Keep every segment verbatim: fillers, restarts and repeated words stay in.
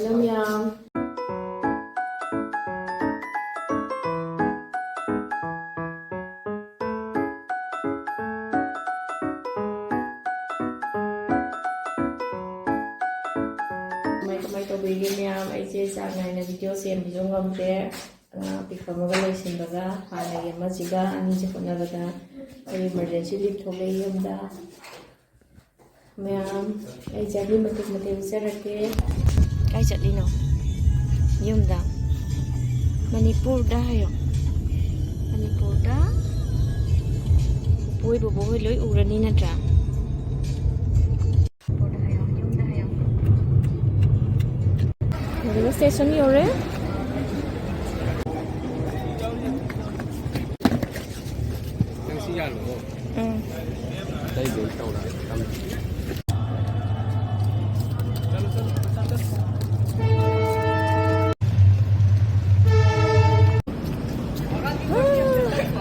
ꯌꯥꯝ ꯌꯥꯝ꯫ ꯀꯃꯥꯏ ꯀꯃꯥꯏ ꯇꯧꯕꯤꯔꯤꯒꯦ ꯃꯌꯥꯝ? ꯑꯩꯁꯦ ꯆꯥꯡ ꯅꯥꯏꯅ ꯚꯤꯗꯤꯑꯣ ꯁꯦꯝꯕꯁꯨ ꯉꯝꯗ꯭ꯔꯦ꯫ ꯑꯉꯥꯡ ꯄꯤꯛꯄ ꯑꯃꯒ ꯂꯣꯏꯁꯤꯟꯕꯒ ꯍꯥꯟꯅꯒꯤ ꯑꯃꯁꯤꯒ ꯑꯅꯤꯁꯦ ꯍꯣꯠꯅꯕꯗ ꯑꯩ ꯏꯃꯥꯔꯖꯦꯟꯁꯤ ꯂꯤꯞ ꯊꯣꯛꯂꯛꯑꯦ ꯌꯨꯝꯗ꯫ ꯃꯌꯥꯝ, ꯑꯩ ꯖꯔꯅꯤ ꯃꯇꯦꯛ ꯃꯇꯦꯛ ꯎꯠꯆꯔꯛꯀꯦ꯫ ꯀꯥꯏ ꯆꯠꯂꯤꯅꯣ? ꯌꯨꯝꯗ꯫ ꯃꯅꯤꯄꯨꯔꯗ ꯍꯥꯏꯌꯣ꯫ ꯃꯅꯤꯄꯨꯔꯗ ꯄꯨꯄꯨ ꯍꯣꯏ, ꯕꯣꯕꯣ ꯍꯣꯏ ꯂꯣꯏ ꯎꯔꯅꯤ ꯅꯠꯇ꯭ꯔꯥ? ꯃꯅꯤꯄꯨꯔꯗ ꯍꯥꯏꯌꯣ, ꯌꯨꯝꯗ ꯍꯥꯏꯌꯣ꯫ ꯔꯦꯜꯋꯦ ꯁ꯭ꯇꯦꯁꯟ ꯌꯧꯔꯦ꯫ ꯅꯪ ꯁꯤ ꯌꯥꯜꯂꯣ꯫ ꯎꯝ꯫ ꯑꯇꯩꯗꯤ ꯑꯩ ꯇꯧꯔꯒꯦ꯫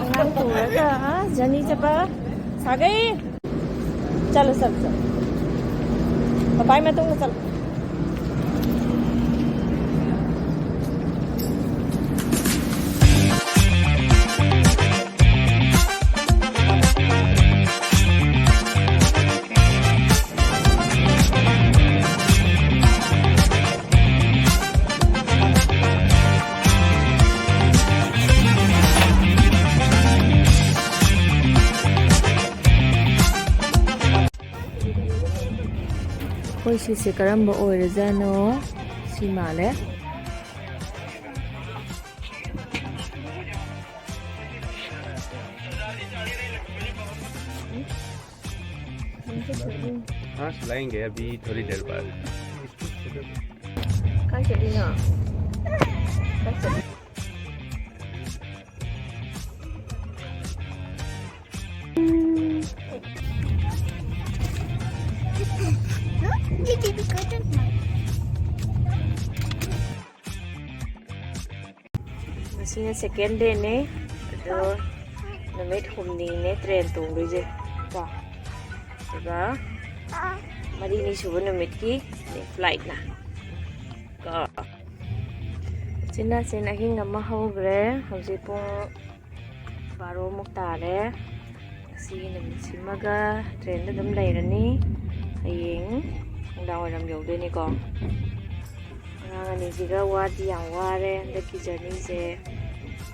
ꯑꯉꯥꯡ ꯄꯨꯔꯒ ꯖꯔꯅꯤ ꯆꯠꯄ ꯁꯥꯒꯩ꯫ ꯆꯠꯂꯣ, ꯆꯠꯂꯣ, ꯆꯠꯂꯣ꯫ ꯄꯄꯥꯏ ꯃꯇꯨꯡꯗ ꯆꯠꯂꯣ꯫ ꯑꯩꯈꯣꯏ ꯁꯤꯁꯦ ꯀꯔꯝꯕ ꯑꯣꯏꯔꯖꯥꯠꯅꯣ? ꯁꯤ ꯃꯥꯜꯂꯦ꯫ हाँ, सिलाएंगे अभी थोड़ी देर बाद। ꯀꯥꯏ ꯆꯠꯂꯤꯅꯣ? ꯀꯥꯏ ꯆꯠꯂꯤ? ꯉꯁꯤꯅ second dayꯅꯦ, ꯑꯗꯣ ꯅꯨꯃꯤꯠ ꯍꯨꯝꯅꯤꯅꯦ train ꯇꯣꯡꯗꯣꯏꯁꯦ ꯀꯣ, ꯑꯗꯨꯒ ꯃꯔꯤꯅꯤ ꯁꯨꯕ ꯅꯨꯃꯤꯠꯀꯤ flightꯅ꯫ ꯆꯤꯟ ꯅꯥꯆꯤꯟ ꯑꯍꯤꯡ ꯑꯃ ꯍꯧꯈ꯭ꯔꯦ꯫ ꯍꯧꯖꯤꯛ ꯄꯨꯡ ꯕꯥꯔꯣꯃꯨꯛ ꯇꯥꯔꯦ꯫ ꯉꯁꯤꯒꯤ ꯅꯨꯃꯤꯠꯁꯤꯃꯒ ꯇ꯭ꯔꯦꯟꯗ ꯑꯗꯨꯝ ꯂꯩꯔꯅꯤ꯫ ꯍꯌꯦꯡ ꯅꯨꯡꯗꯥꯡ ꯋꯥꯏꯔꯝ ꯌꯧꯗꯣꯏꯅꯤꯀꯣ꯫ ꯑꯉꯥꯡ ꯑꯅꯤꯁꯤꯒ ꯋꯥꯗꯤ ꯌꯥꯝ ꯋꯥꯔꯦ ꯍꯟꯗꯛꯀꯤ ꯖꯔꯅꯤꯁꯦ꯫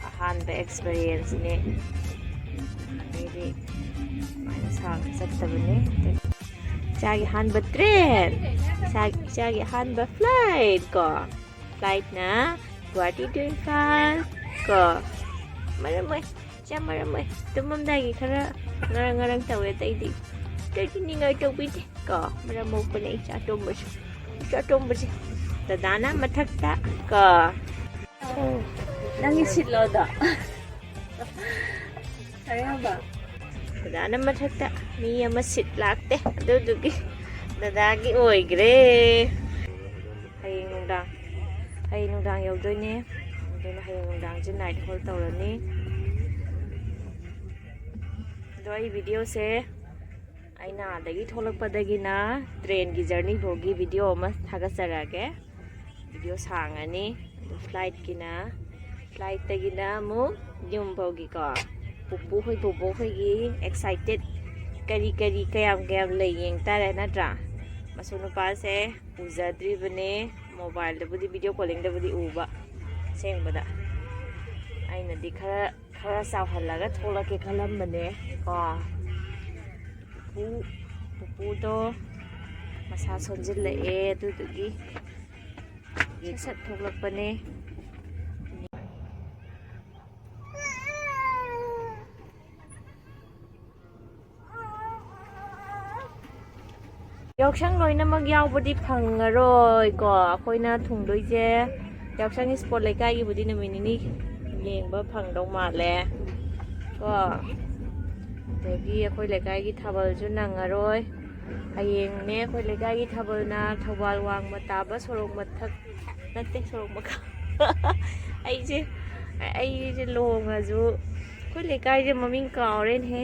ꯑꯍꯥꯟꯕ ꯑꯦꯛꯁꯄꯤꯔꯤꯌꯦꯟꯁꯅꯦ꯫ ꯑꯩꯗꯤ ꯁꯨꯃꯥꯏꯅ ꯁꯥꯡꯅ ꯆꯠꯇꯕꯅꯤ꯫ ꯏꯆꯥꯒꯤ ꯑꯍꯥꯟꯕ ꯇ꯭ꯔꯦꯟ, ꯏꯆꯥ-, ꯏꯆꯥꯒꯤ ꯑꯍꯥꯟꯕ ꯐ꯭ꯂꯥꯏꯠ ꯀꯣ꯫ ꯐ꯭ꯂꯥꯏꯠꯅ ꯒꯨꯋꯥꯍꯥꯇꯤ to ꯏꯝꯐꯥꯜ ꯀꯣ꯫ ꯃꯔꯝ ꯑꯣꯏ, ꯏꯆꯥ ꯃꯔꯝ ꯑꯣꯏ꯫ ꯇꯨꯝꯃꯝꯗꯥꯏꯒꯤ ꯈꯔ ꯉꯔꯪ ꯉꯔꯪ ꯇꯧꯋꯦ, ꯑꯇꯩꯗꯤ, ꯑꯇꯩꯗꯤ ꯅꯤꯡꯉꯥꯏ ꯇꯧꯕꯤꯗꯦ ꯀꯣ꯫ ꯃꯔꯝ ꯃꯣꯛꯄꯅꯦ ꯏꯆꯥ ꯇꯣꯝꯕꯁꯦ, ꯏꯆꯥ ꯇꯣꯝꯕꯁꯦ꯫ ꯗꯗꯥꯅ ꯃꯊꯛꯇ ꯀꯣ꯫ ꯅꯪꯒꯤ ꯁꯤꯠꯂꯣꯗꯣ꯫ ꯀꯔꯤ ꯍꯥꯏꯕ? ꯗꯗꯥꯅ ꯃꯊꯛꯇ, ꯃꯤ ꯑꯃ ꯁꯤꯠ ꯂꯥꯛꯇꯦ, ꯑꯗꯨꯗꯨꯒꯤ ꯗꯗꯥꯒꯤ ꯑꯣꯏꯈ꯭ꯔꯦ꯫ ꯍꯌꯦꯡ ꯅꯨꯡꯗꯥꯡ, ꯍꯌꯦꯡ ꯅꯨꯡꯗꯥꯡ ꯌꯧꯗꯣꯏꯅꯦ꯫ ꯑꯗꯨꯅ ꯍꯌꯦꯡ ꯅꯨꯡꯗꯥꯡꯁꯦ ꯅꯥꯏꯠ ꯍꯣꯜ ꯇꯧꯔꯅꯤ꯫ ꯑꯗꯣ ꯑꯩ ꯚꯤꯗꯤꯑꯣꯁꯦ ꯑꯩꯅ ꯑꯥꯗꯒꯤ ꯊꯣꯛꯂꯛꯄꯗꯒꯤꯅ ꯇ꯭ꯔꯦꯟꯒꯤ ꯖꯔꯅꯤ ꯐꯥꯎꯒꯤ ꯚꯤꯗꯤꯑꯣ ꯑꯃ ꯊꯥꯒꯠꯆꯔꯛꯑꯒꯦ꯫ ꯚꯤꯗꯤꯑꯣ ꯁꯥꯡꯉꯅꯤ꯫ ꯑꯗꯨ ꯐ꯭ꯂꯥꯏꯠꯀꯤꯅ, ꯐ꯭ꯂꯥꯏꯠꯇꯒꯤꯅ ꯑꯃꯨꯛ ꯌꯨꯝ ꯐꯥꯎꯒꯤꯀꯣ꯫ ꯄꯨꯄꯨ ꯍꯣꯏ, ꯕꯣꯕꯣꯛ ꯍꯣꯏꯒꯤ ꯑꯦꯛꯁꯥꯏꯇꯦꯠ ꯀꯔꯤ ꯀꯔꯤ ꯀꯌꯥꯝ ꯀꯌꯥꯝ ꯂꯩ ꯌꯦꯡ ꯇꯥꯔꯦ, ꯅꯠꯇ꯭ꯔꯥ? ꯃꯁꯨ ꯅꯨꯄꯥꯁꯦ ꯎꯖꯗ꯭ꯔꯤꯕꯅꯦ, ꯃꯣꯕꯥꯏꯜꯗꯕꯨꯗꯤ, ꯚꯤꯗꯤꯑꯣ ꯀꯣꯂꯤꯡꯗꯕꯨꯗꯤ ꯎꯕ ꯑꯁꯦꯡꯕꯗ꯫ ꯑꯩꯅꯗꯤ ꯈꯔ, ꯈꯔ ꯆꯥꯎꯍꯜꯂꯒ ꯊꯣꯛꯂꯛꯀꯦ ꯈꯜꯂꯝꯕꯅꯦ ꯀꯣ꯫ ꯄꯨꯄꯨ, ꯄꯨꯄꯨꯗꯣ ꯃꯁꯥ ꯁꯣꯟꯖꯤꯜꯂꯛꯑꯦ, ꯑꯗꯨꯗꯨꯒꯤ ꯁꯠ ꯁꯠ ꯊꯣꯛꯂꯛꯄꯅꯦ꯫ ꯌꯥꯎꯁꯪ ꯂꯣꯏꯅꯃꯛ ꯌꯥꯎꯕꯗꯤ ꯐꯪꯉꯔꯣꯏꯀꯣ꯫ ꯑꯩꯈꯣꯏꯅ ꯊꯨꯡꯗꯣꯏꯁꯦ ꯌꯥꯎꯁꯪ ꯏꯁꯄꯣꯔꯠ ꯂꯩꯀꯥꯏꯒꯤꯕꯨꯗꯤ ꯅꯨꯃꯤꯠ ꯅꯤꯅꯤ ꯌꯦꯡꯕ ꯐꯪꯗꯧ ꯃꯥꯜꯂꯦ ꯀꯣ꯫ ꯑꯗꯒꯤ ꯑꯩꯈꯣꯏ ꯂꯩꯀꯥꯏꯒꯤ ꯊꯥꯕꯜꯁꯨ ꯅꯪꯉꯔꯣꯏ꯫ ꯍꯌꯦꯡꯅꯦ ꯑꯩꯈꯣꯏ ꯂꯩꯀꯥꯏꯒꯤ ꯊꯥꯕꯜꯅ ꯊꯧꯕꯥꯜ ꯋꯥꯡꯃ ꯇꯥꯕ ꯁꯣꯔꯣꯛ ꯃꯊꯛ, ꯅꯠꯇꯦ, ꯁꯣꯔꯣꯛ ꯃꯈꯥ꯫ ꯑꯩꯁꯦ, ꯑꯩꯁꯦ ꯂꯨꯍꯣꯡꯉꯁꯨ ꯑꯩꯈꯣꯏ ꯂꯩꯀꯥꯏꯁꯦ ꯃꯃꯤꯡ ꯀꯥꯎꯔꯦꯅꯦꯍꯦ꯫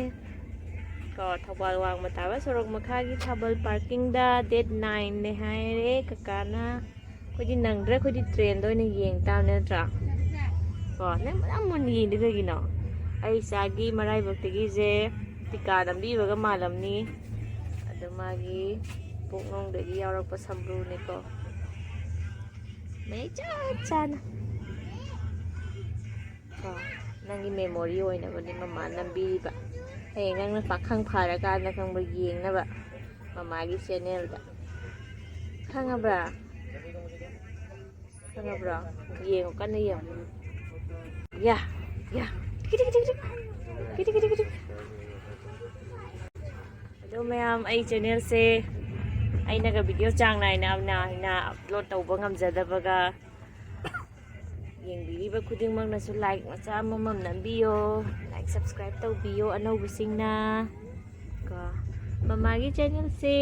ꯀꯣ, ꯊꯧꯕꯥꯜ ꯋꯥꯡꯃ ꯇꯥꯕ ꯁꯣꯔꯣꯛ ꯃꯈꯥꯒꯤ ꯊꯥꯕꯜ ꯄꯥꯔꯀꯤꯡꯗ ꯗꯦꯠ ꯅꯥꯏꯟꯅꯦ ꯍꯥꯏꯔꯦ ꯀꯀꯥꯅ꯫ ꯑꯩꯈꯣꯏꯗꯤ ꯅꯪꯗ꯭ꯔꯦ, ꯑꯩꯈꯣꯏꯗꯤ ꯇ꯭ꯔꯦꯟꯗ ꯑꯣꯏꯅ ꯌꯦꯡ ꯇꯥꯕꯅꯦ ꯅꯠꯇ꯭ꯔꯥ? ꯀꯣ, ꯅꯪ ꯌꯥꯝ ꯃꯨꯟꯅ ꯌꯦꯡꯗꯦ ꯀꯩꯒꯤꯅꯣ? ꯑꯩ ꯏꯆꯥꯒꯤ ꯃꯔꯥꯏꯕꯛꯇꯒꯤꯁꯦ ꯇꯤꯀꯥ ꯅꯝꯕꯤꯕꯒ ꯃꯥꯜꯂꯝꯅꯤ꯫ ꯑꯗꯣ ꯃꯥꯒꯤ ꯄꯨꯛꯅꯨꯡꯗꯒꯤ ꯌꯥꯎꯔꯛꯄ ꯁꯝꯕ꯭ꯔꯨꯅꯤꯀꯣ꯫ ꯃꯩ ꯆꯞ ꯆꯥꯅ꯫ ꯀꯣ, ꯅꯪꯒꯤ ꯃꯦꯃꯣꯔꯤ ꯑꯣꯏꯅꯕꯅꯤ ꯃꯃꯥ ꯅꯝꯕꯤꯔꯤꯕ꯫ ꯍꯌꯦꯡ ꯅꯪꯅ ꯄꯥꯈꯪ ꯐꯔꯀꯥꯟꯗ ꯈꯪꯕ ꯌꯦꯡꯅꯕ ꯃꯃꯥꯒꯤ ꯆꯦꯅꯦꯜꯗ꯫ ꯈꯪꯉꯕ꯭ꯔꯥ? ꯈꯪꯉꯕ꯭ꯔꯣ? ꯌꯦꯡꯉꯣ, ꯀꯟꯅ ꯌꯦꯡꯉꯣ꯫ ꯌꯥ, ꯌꯥ꯫ ꯀꯤꯗꯤ, ꯀꯤꯗꯤ, ꯀꯤꯗꯤ꯫ ꯀꯤꯗꯤ, ꯀꯤꯗꯤ, ꯀꯤꯗꯤ꯫ ꯑꯗꯣ ꯃꯌꯥꯝ, ꯑꯩ ꯆꯦꯅꯦꯜꯁꯦ ꯑꯩꯅꯒ ꯚꯤꯗꯤꯑꯣ ꯆꯥꯡ ꯅꯥꯏꯅ ꯅꯥꯏꯅ ꯑꯞꯂꯣꯗ ꯇꯧꯕ ꯉꯝꯖꯗꯕꯒ, ꯌꯦꯡꯕꯤꯔꯤꯕ ꯈꯨꯗꯤꯡꯃꯛꯅꯁꯨ ꯂꯥꯏꯛ ꯃꯆꯥ ꯑꯃꯃꯝ ꯅꯝꯕꯤꯌꯣ, ꯂꯥꯏꯛ ꯁꯕꯁꯀ꯭ꯔꯥꯏꯕ ꯇꯧꯕꯤꯌꯣ ꯑꯅꯧꯕꯁꯤꯡꯅ꯫ ꯀꯣ, ꯃꯃꯥꯒꯤ ꯆꯦꯅꯦꯜꯁꯦ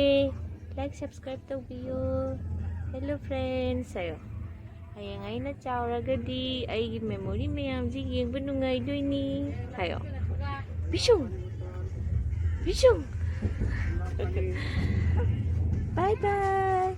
ꯂꯥꯏꯛ ꯁꯕꯁꯀ꯭ꯔꯥꯏꯕ ꯇꯧꯕꯤꯌꯣ꯫ ꯍꯦꯂꯣ ꯐ꯭ꯔꯦꯟꯁ ꯍꯥꯏꯌꯣ꯫ ꯍꯌꯦꯡ ꯑꯩꯅ ꯆꯥꯎꯔꯒꯗꯤ ꯑꯩꯒꯤ ꯃꯦꯃꯣꯔꯤ ꯃꯌꯥꯝꯁꯤ ꯌꯦꯡꯕ ꯅꯨꯡꯉꯥꯏꯗꯣꯏꯅꯤ ꯍꯥꯏꯌꯣ꯫ ꯕꯤꯁꯨꯡ! ꯕꯤꯁꯨꯡ! ꯕꯥꯏ ꯕꯥꯏ!